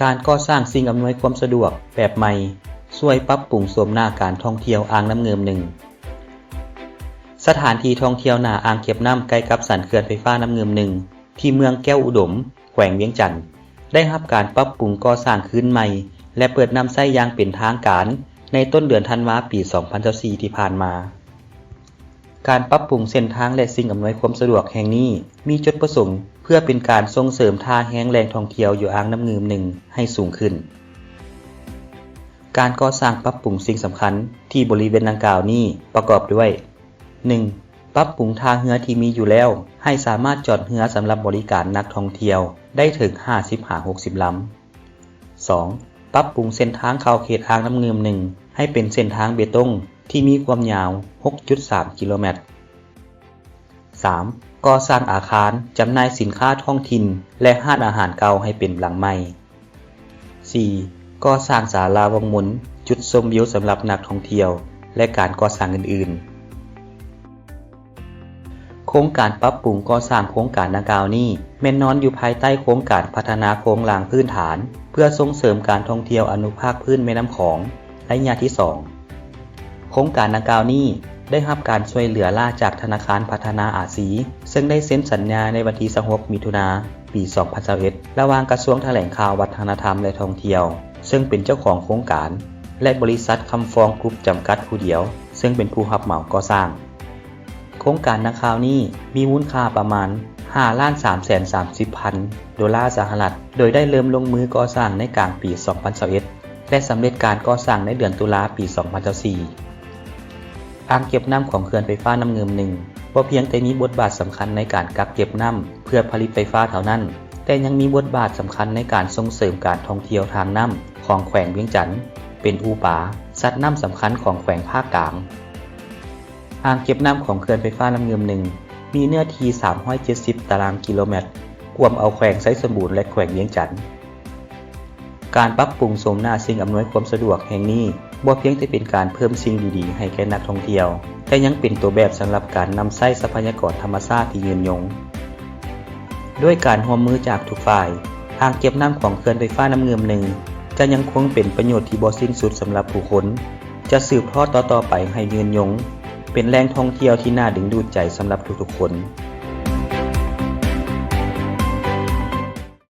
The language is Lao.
ການກໍ່ສ້າງສິ່ງອຳນວຍຄວາມສະດວກແບບໃໝ່ ຊ່ວຍປັບປຸງໂສມໜ້າການທ່ອງທ່ຽວອ່າງນ້ຳງື່ມໜຶ່ງ. ສະຖານທີ່ທ່ອງທ່ຽວໜ້າອ່າງເກັບນ້ຳໃກ້ກັບສັນເຂື່ອນໄຟຟ້ານ້ຳງື່ມໜຶ່ງ ທີ່ເມືອງແກ້ວອຸດົມ, ແຂວງວຽງຈັນ ໄດ້ຮັບການປັບປຸງກໍ່ສ້າງຄືນໃໝ່ ແລະ ເປີດນຳໃຊ້ຢ່າງເປັນທາງການໃນຕົ້ນເດືອນທັນວາ ປີສອງພັນຊາວສີ່ ທີ່ຜ່ານມາ. ການປັບປຸງເສັ້ນທາງ ແລະ ສິ່ງອຳນວຍຄວາມສະດວກແຫ່ງນີ້ ມີຈຸດປະສົງເພື່ອເປັນການສົ່ງເສີມທ່າແຮງແຫຼ່ງທ່ອງທ່ຽວຢູ່ອ່າງນ້ຳງື່ມໜຶ່ງໃຫ້ສູງຂຶ້ນ. ການກໍ່ສ້າງປັບປຸງສິ່ງສຳຄັນທີ່ບໍລິເວນດັ່ງກ່າວນີ້ປະກອບດ້ວຍ ໜຶ່ງ. ປັບປຸງທ່າເຮືອທີ່ມີຢູ່ແລ້ວ ໃຫ້ສາມາດຈອດເຮືອສຳລັບບໍລິການນັກທ່ອງທ່ຽວໄດ້ເຖິງຫ້າສິບຫາຫົກສິບລຳ. ສອງ. ປັບປຸງເສັ້ນທາງເຂົ້າເຂດອ່າງນ້ຳງື່ມໜຶ່ງ ໃຫ້ເປັນເສັ້ນທາງເບຕົງທີ່ມີຄວາມຍາວຫົກຈຸດສາມກິໂລແມັດ. ສາມ. ກໍ່ສ້າງອາຄານຈຳໜ່າຍສິນຄ້າທ້ອງຖິ່ນ ແລະ ຮ້ານອາຫານເກົ່າໃຫ້ເປັນຫຼັງໃໝ່. ສີ່. ກໍ່ສ້າງສາລາວົງມົນ, ຈຸດຊົມວິວສຳລັບນັກທ່ອງທ່ຽວ ແລະ ການກໍ່ສ້າງອື່ນໆ. ໂຄງການປັບປຸງກໍ່ສ້າງໂຄງການດັ່ງກ່າວນີ້ ແມ່ນນອນຢູ່ພາຍໃຕ້ໂຄງການພັດທະນາໂຄງລ່າງພື້ນຖານ ເພື່ອສົ່ງເສີມການທ່ອງທ່ຽວອະນຸພາກພື້ນແມ່ນ້ຳຂອງ ໄລຍະທີສອງ. ໂຄງການດັ່ງກ່າວນີ້ໄດ້ຮັບການຊ່ວຍເຫຼືອລ້າຈາກທະນາຄານພັດທະນາອາຊີ ເຊິ່ງໄດ້ເຊັນສັນຍາໃນວັນທີຊາວຫົກ ມິຖຸນາ ປີສອງພັນຊາວເອັດ ລະຫວ່າງກະຊວງຖະແຫຼງຂ່າວ ວັດທະນະທຳ ແລະ ທ່ອງທ່ຽວ ເຊິ່ງເປັນເຈົ້າຂອງໂຄງການ ແລະ ບໍລິສັດຄຳຟອງກຣຸບຈຳກັດຜູ້ດຽວ ເຊິ່ງເປັນຜູ້ຮັບເໝົາກໍ່ສ້າງ. ໂຄງການດັ່ງກ່າວນີ້ມີມູນຄ່າປະມານຫ້າລ້ານສາມແສນສາມສິບພັນໂດລາສະຫະລັດ ໂດຍໄດ້ເລີ່ມລົງມືກໍ່ສ້າງໃນກາງປີສອງພັນຊາວເອັດ ແລະ ສຳເລັດການກໍ່ສ້າງໃນເດືອນຕຸລາປີສອງພັນຊາວສີ່. ອ່າງເກັບນ້ຳຂອງເຂື່ອນໄຟຟ້ານ້ຳງື່ມໜຶ່ງ ບໍ່ພຽງແຕ່ມີບົດບາດສຳຄັນໃນການກັກເກັບນ້ຳເພື່ອຜະລິດໄຟຟ້າເທົ່ານັ້ນ, ແຕ່ຍັງມີບົດບາດສຳຄັນໃນການສົ່ງເສີມການທ່ອງທ່ຽວທາງນ້ຳຂອງແຂວງວຽງຈັນ, ເປັນອູ່ປາ, ສັດນ້ຳສຳຄັນຂອງແຂວງພາກກາງ. ອ່າງເກັບນ້ຳຂອງເຂື່ອນໄຟຟ້ານ້ຳງື່ມໜຶ່ງ ມີເນື້ອທີ່ສາມຮ້ອຍເຈັດສິບຕາລາງກິໂລແມັດ, ກວມເອົາແຂວງໄຊສົມບູນ ແລະ ແຂວງວຽງຈັນ. ການປັບປຸງໂສມໜ້າສິ່ງອຳນວຍຄວາມສະດວກແຫ່ງນີ້ ບໍ່ພຽງແຕ່ເປັນການເພີ່ມສິ່ງດີໆໃຫ້ແກ່ນັກທ່ອງທ່ຽວ, ແຕ່ຍັງເປັນຕົວແບບສຳລັບການນຳໃຊ້ຊັບພະຍາກອນທຳມະຊາດທີ່ຍືນຍົງ. ດ້ວຍການຮ່ວມມືຈາກທຸກຝ່າຍ, ອ່າງເກັບນ້ຳຂອງເຂື່ອນໄຟຟ້ານ້ຳງື່ມໜຶ່ງ ຈະຍັງຄົງເປັນປະໂຫຍດທີ່ບໍ່ສິ້ນສຸດສຳລັບຜູ້ຄົນ, ຈະສືບທອດຕໍ່ໆໄປໃຫ້ຍືນຍົງ, ເປັນແຫຼ່ງທ່ອງທ່ຽວທີ່ໜ້າດຶງດູດໃຈສຳລັບທຸກໆຄົນ.